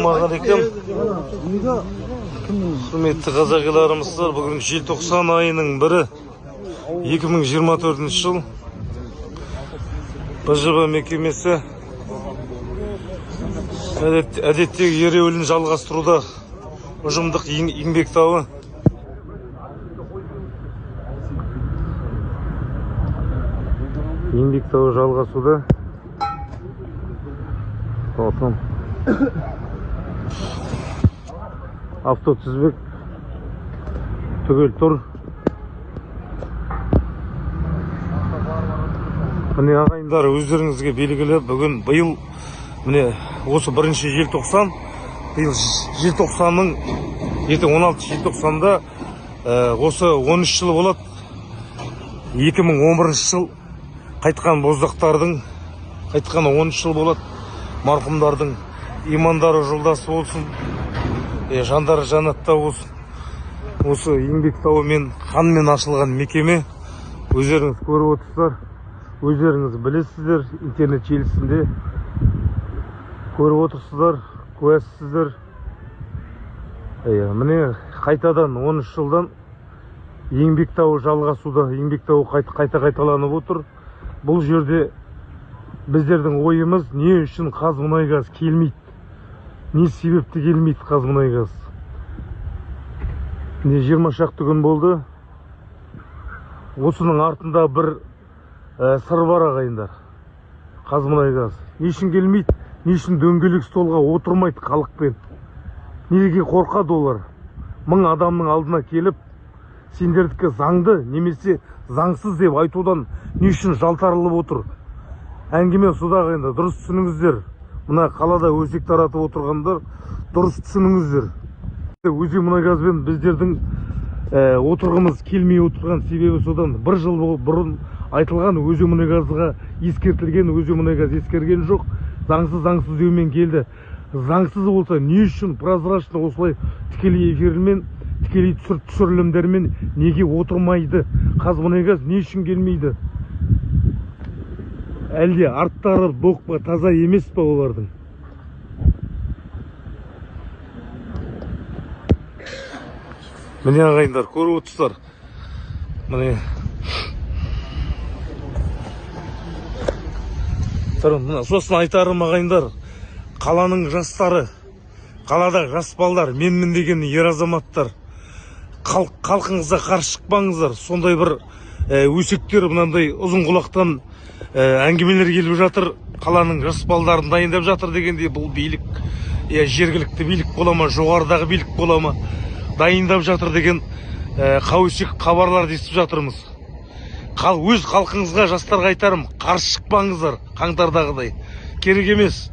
Ассалаумағалейкум. Құрметті қазақ елі, армысыздар. Бүгін желтоқсан айының 1-і, 2024 жыл. БЖБ мекемесі әдеттегі ереуілін жалғастыруда. Ұжымдық еңбек дауы. Еңбек дауы жалғасуда. Потом автотізбек түгел тұр. Міне, ағайындар, өздеріңізге белгілі, бүгін, биыл, міне, осы 1 желтоқсан, биыл желтоқсанның ертең 16 желтоқсанда осы 13 жыл болады. 2011 жыл қайтқан боздақтардың қайтқан 13 жыл болады. Марқұмдардың имандары жолдасы болсын, жандары жәннатта болсын. Осы еңбек дауымен қанмен ашылған мекеме, өздеріңіз көріп отырсыздар, өздеріңіз білесіздер, интернет желісінде көріп отырсыздар, куәсіздер. Иә, міне, қайтадан 13 жылдан еңбек дауы жалғасуда, еңбек дауы қайта қайталанып отыр. Бұл жерде біздердің ойымыз: не үшін ҚазМұнайГаз келмейді, не себепті келмейді ҚазМұнайГаз? Міне, 20 шақты күн болды. Осының артында бір сыр бар, ағайындар. ҚазМұнайГаз не үшін келмейді, не үшін дөңгелек столға отырмайды халықпен? Неге қорқады олар? Мың адамның алдына келіп, сендердікі заңды немесе заңсыз деп айтудан не үшін жалтарылып отыр? Әңгіме сода, ағайындар, дұрыс түсініңіздер. Мына қалада өсек таратып отырғандар, дұрыс түсініңіздер. Өзенмұнайгазбен біздердің отырғымыз келмей отырған себебі содан. Бір жыл бұрын айтылған, Өзенмұнайгазға ескертілген, Өзенмұнайгаз ескерген жоқ. Заңсыз, заңсыз деумен келді. Заңсыз болса, не үшін прозрачно осылай тікелей эфирмен, тікелей түсірілімдермен неге отырмайды? ҚазМұнайгаз не үшін келмейді? Әлде арттары боқ па, таза емес па олардың? Міне, ағайындар, көріп отырсыздар, міне. Тұр, мына. Сосын айтарым, ағайындар, қаланың жастары, қалада жас балдар, менмін деген ер азаматтар, халқыңызға қарсы шықпаңыздар. Сондай бір өсектер, мынандай ұзын құлақтан әңгімелер келіп жатыр, қаланың жас балдарын дайындап жатыр дегендей. Бұл билік, иә, жергілікті билік бола ма, жоғарыдағы билік бола ма, дайындап жатыр деген қауесет хабарларды естіп жатырмыз. Өз халқыңызға, жастарға айтарым, қарсы шықпаңыздар. Қаңтардағыдай керек емес.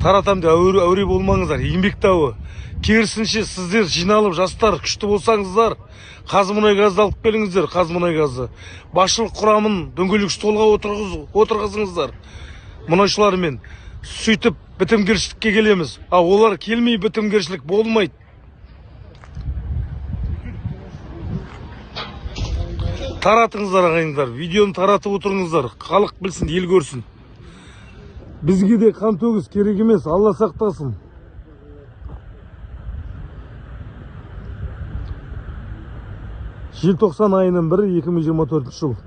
Таратам деп әуре болмаңыздар. Еңбек дауы. Керісінше, сіздер жиналып, жастар, күшті болсаңыздар, ҚазМұнайгазды алып келіңіздер. ҚазМұнайгазды, басшылық құрамын дөңгелек столға отырғызыңыздар мұнайшылармен. Сөйтіп бітімгершілікке келеміз. А олар келмей, бітімгершілік болмайды. Таратыңыздар, ағайындар, видеоны таратып отырыңыздар. Халық білсін, ел көрсін. Бізге де қан төгіс керек емес, Алла сақтасын. Желтоқсан айының 1-і, 2024 жыл.